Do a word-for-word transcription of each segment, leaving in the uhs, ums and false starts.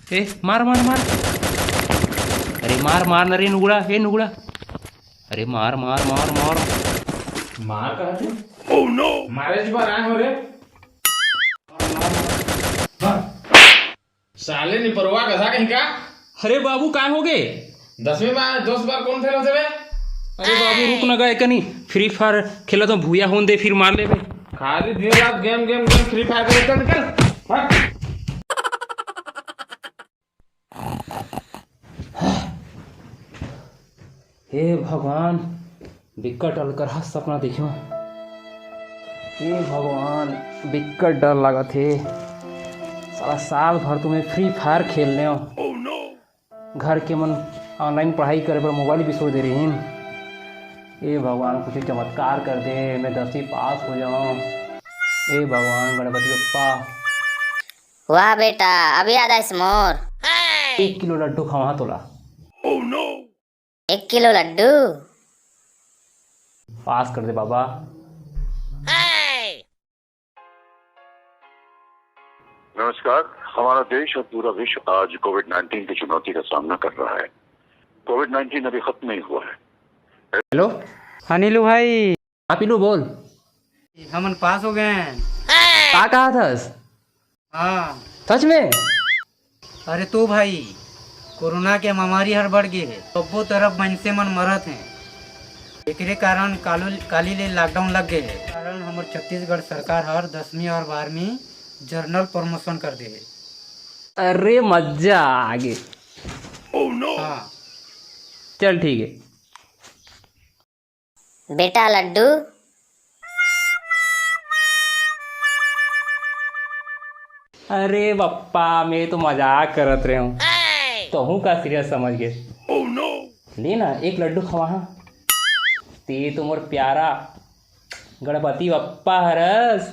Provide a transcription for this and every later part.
ए, मार, मार, मार। अरे मार, मार न रे नुगड़ा, ए नुगड़ा। अरे मार, मार, मार, मार। मार कहा थे? Oh no! मारे बर आए हो रे। साले निपरवा गधा कहीं का। अरे बाबू, काय हो गे? दसवीं में दस बार कौन फेल होते बे? अरे बाबू, रुक न गए कनी, फ्री फायर खेला तो भूया होन दे, फिर मार लेबे। खाली दिन रात game, game, game, free fire करे, चल, निकल, भाग। हे भगवान, बिकट अलकरहा सपना देखियो। हे भगवान, बिकट डर लागत हे। साला साल भर तो मैं फ्री फायर खेल लेव। घर के मन ऑनलाइन पढ़ाई करे बर मोबाइल बिसोर दे रहिन। ए भगवान, कुछ चमत्कार कर दे, मैं दसवीं पास हो जाऊं। ए भगवान, गणपति बप्पा। वाह बेटा, अब याद आइस मोर। एक किलो लड्डू खवा तोला। एक किलो लड्डू? पास कर दे बाबा। नमस्कार। हमारा देश और पूरा विश्व आज कोविड नाइन्टीन की चुनौती का सामना कर रहा है। कोविड नाइन्टीन अभी खत्म नहीं हुआ है। हेलो। हाँ नीलू भाई। हाँ पीलू, बोल। हमन पास हो गए हैं। का कहा थस? हाँ। सच में? अरे तो भाई, कोरोना के महामारी हर बढ़ गे हे, सब्बो तरफ मइनसे मन मरत हें। एकरे कारण कालू, काली ले लॉकडाउन लग गे हे। कारण हमर छत्तीसगढ़ सरकार हर दसवीं और बारहवीं जनरल प्रमोशन कर दे हे। अरे मजा आ गे। हाँ। चल ठीक है। बेटा लड्डू। अरे बप्पा, मैं तो मजाक करत रहे हूँ, तहूँ का सीरियस समझ गे। ले ना, एक लड्डू खवाहा। ते तो मोर प्यारा गणपति बप्पा हरस।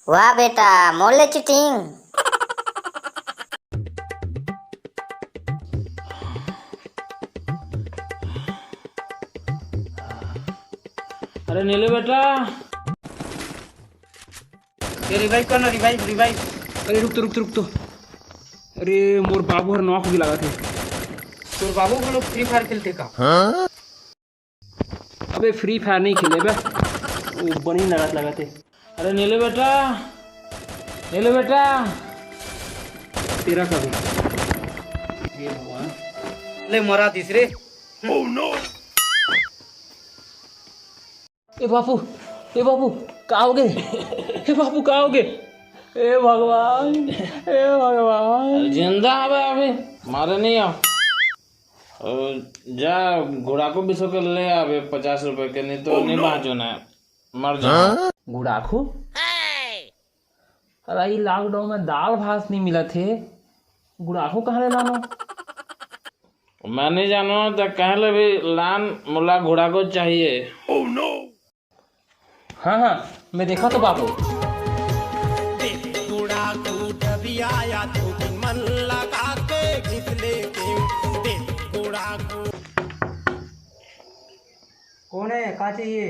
वाह बेटा, मोर ले चीटिंग। अरे नीलू बेटा। ये रिवाइव कर ना, रिवाइव, रिवाइव। अरे रुक तो, रुक तो, रुक तो। अरे मोर बाबू हर नॉक भी लागत हे। तोर बाबू घलो फ्री फायर खेलथे का? अबे फ्री फायर नहीं खेले बे, वो बनी लड़त लगत है। अरे नीलू बेटा, नीलू बेटा, तेरा कभी। ये भगवान। ले मरा तीसरे। ए बापू, ए बापू, का हो गे? ए बापू, का हो गे? ए भगवान, ए भगवान। अरे जिंदा हवे अभी, मारे नहीं हो। अ, जा गुड़ाखू बिसो के ले आबे पचास रुपए के, नहीं तो नहीं बाँचो ना, मर जाओ। गुड़ाखू? अरे, ई लॉकडाउन में दाल भात नहीं मिलत हे, गुड़ाखू कहाँ ले लानो? मैं नहीं जानो, त कहे ले भी लान, मोला गुड़ाखू चाहिए। हाँ, हाँ, मैं देखा तो बाबू। कौन है, का चाहिए?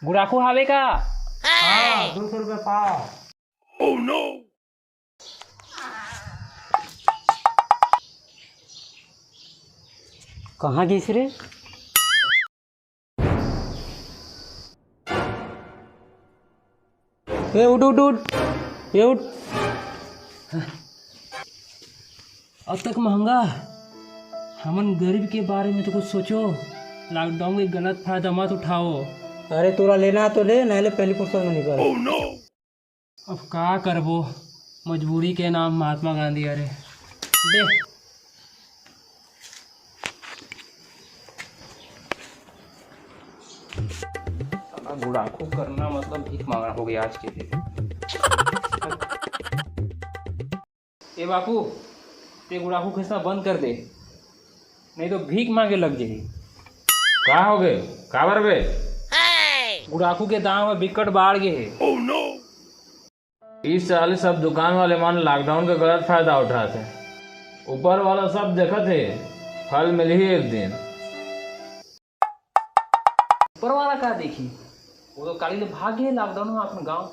गुड़ाखू हावे का? हाँ, दो सौ रुपये पाव। कहाँ गिस रे? ए, उठ, उठ, उठ। ए, उठ। अब तक महंगा। हमन गरीब के बारे में तो कुछ सोचो। लॉकडाउन के गलत फायदा मत उठाओ। अरे, तोला लेना है तो ले, नहीं ले पहली फुर्सत में निकल। अब का करबो, मजबूरी के नाम महात्मा गांधी। अरे दे। साला गुड़ाखू करना मतलब भीख मांगना हो गया आज के दिन। ए बापू, ते गुड़ाखू खेसना बंद कर दे, नहीं तो भीख मांगे लग जाही। का हो गे? काबर बे? गुड़ाखू के दाम ह बिकट बाढ़ गे हे। इस साल सब दुकान वाले मन लॉकडाउन के गलत फायदा उठात हे। ऊपर वाला सब देखत हे, फल मिलही एक दिन। ऊपर वाला का देखी, वो तो काली ले भाग गए लॉकडाउन में अपन गांव।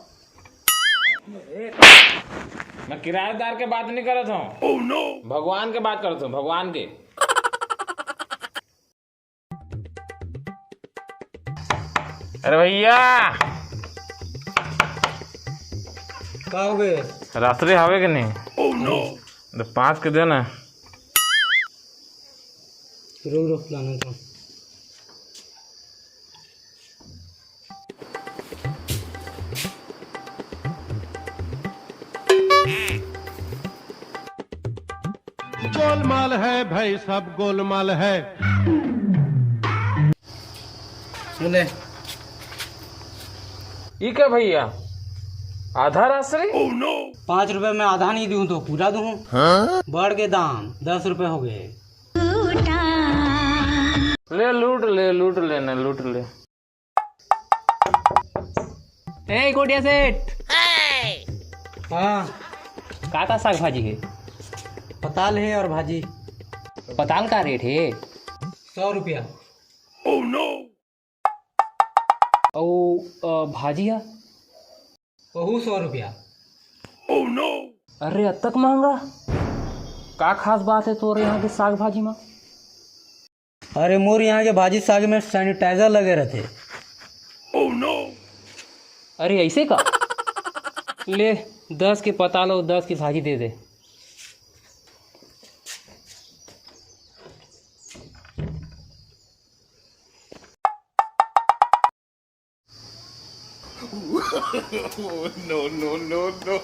मैं किराएदार के बात नहीं करत हूँ। Oh no! भगवान के बात करत हूँ, भगवान के। अरे भैया, का हो गए? रासरी हवे के नहीं? Oh no! तो पाँच के दे ना। रुक रुक, लाना तो। गोलमाल है भाई, सब गोलमाल है। ले। ई का भैया, आधा रासरी? पाँच रुपए में आधा नहीं दूं तो पूरा दूं? हाँ? बढ़ के दाम दस रुपए हो गए। ले, लूट ले, लूट ले ना, लूट ले। ए गोटिया सेठ। हाँ। का का साग भाजी है? पताल है और भाजी। पताल का रेट है? सौ रुपया। अउ, अ, भाजी है? वहू सौ रुपया। अरे, अतक महंगा? का खास बात है तोरे यहाँ के साग भाजी मा? अरे, मोर यहाँ के भाजी साग में sanitizer लगे रहते। अरे, ऐसे का? ले, दस के पताल अउ दस के भाजी दे दे। No, no, no, no.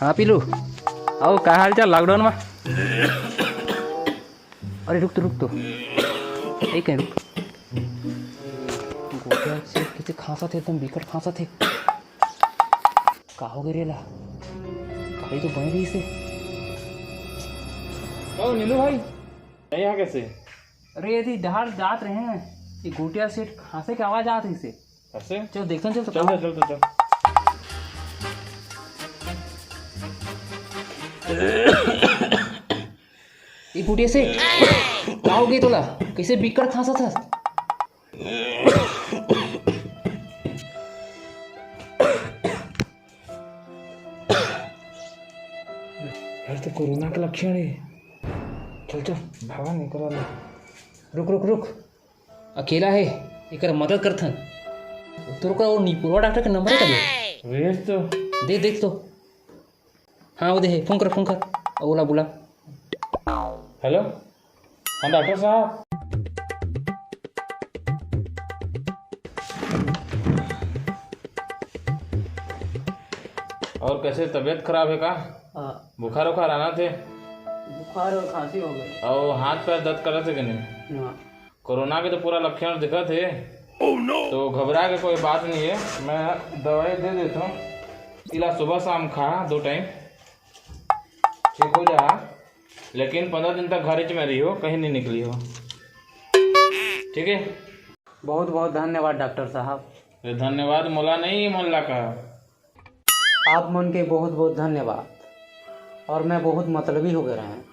हाँ पीलू, आओ, का हाल चाल lockdown में? अरे रुक तो, रुक तो, एक है, रुक। गोटिया सेठ कैसे खांसत हे, एकदम बिकट खांसत हे। का हो गए रे ला? गाड़ी तो बन रही से। ओ नीलू भाई, नहीं यहाँ कैसे? अरे यदि डहार जात रहे हैं, ये गोटिया सेठ खांसे के आवाज आत रही से। ऐसे? चल देखते हैं, चल तो चल, चल, चल, चल, चल। ये गोटिया सेठ, का हो गई तोला? कैसे बिकट खांसत हस? यार, तो कोरोना के लक्षण है। चल, चल, भागा नहीं करा ले। रुक, रुक, रुक। अकेला है, एकर मदद करथन। तोर का वो निपुरवा डॉक्टर के नंबर है का दे? भेज तो। दे, देख तो। हाँ, वो दे है, फोन कर, फोन कर। ओला बुला। हेलो, हाँ डॉक्टर साहब। और कैसे, तबीयत खराब है का? हाँ। बुखार उखार आना थे? बुखार और खांसी हो गई। और हाथ पैर दर्द करत हे कि नहीं? ना। कोरोना के तो पूरा लक्षण दिखत हे। तो घबरा के कोई बात नहीं है, मैं दवाई दे देता हूँ। इला सुबह शाम खा दो टाइम, ठीक हो जा। लेकिन पंद्रह दिन तक घर में रही हो, कहीं नहीं निकली हो, ठीक है? बहुत बहुत धन्यवाद डॉक्टर साहब। ये धन्यवाद मोला नहीं, मोला का। आप मन के बहुत बहुत धन्यवाद। और मैं बहुत मतलबी हो गए रहे हैं,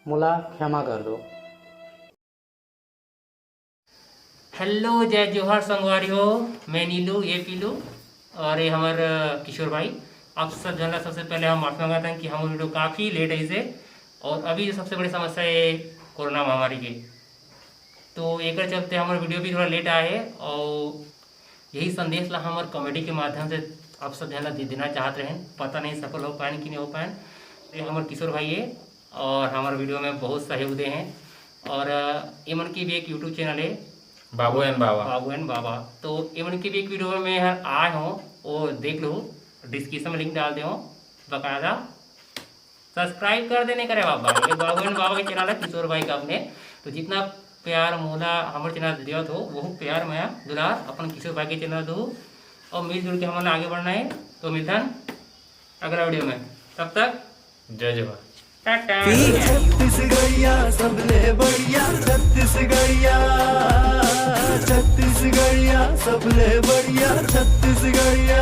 मोला क्षमा कर दो। हेलो, जय जोहार संगवारी हो, मैं नीलू, ये पीलू और ये हमर, अ, किशोर भाई। आप सब जनला सबसे पहले हम माफी मांगत हन कि हमर वीडियो काफी लेट आइसे और अभी जो सबसे बड़ी समस्या है कोरोना महामारी के, तो एकर चलते हमर वीडियो भी थोड़ा लेट आए है और यही संदेश ला हमर कॉमेडी के माध्यम से आप सब झन ला दे देना चाहत रहेन। पता नहीं सफल हो पाएन कि नहीं हो पाएन। ये हमर किशोर भाई है और हमर वीडियो में बहुत सहयोग दे हैं। और, अ, एमन के भी एक YouTube चैनल है, बाबू एंड बाबा। बाबू एंड बाबा। तो एमन के भी एक वीडियो में हर आए हो, वो देख लो, डिस्क्रिप्शन में लिंक डाल दे हो, बकायदा सब्सक्राइब कर देने करे बाबा, ये बाबू एंड बाबा के चैनल है किशोर भाई का अपने। तो जितना प्यार मोला हमर चैनल देवत हो, वो प्यार मया दुलार अपन किशोर भाई के चैनल दो और मिलजुल के हमन आगे बढ़ना है। तो मिलथन अगला वीडियो में, तब तक जय जोहार, टाटा। छत्तीसगढ़िया सबले बढ़िया, छत्तीसगढ़िया, छत्तीसगढ़िया सबले बढ़िया, छत्तीसगढ़िया।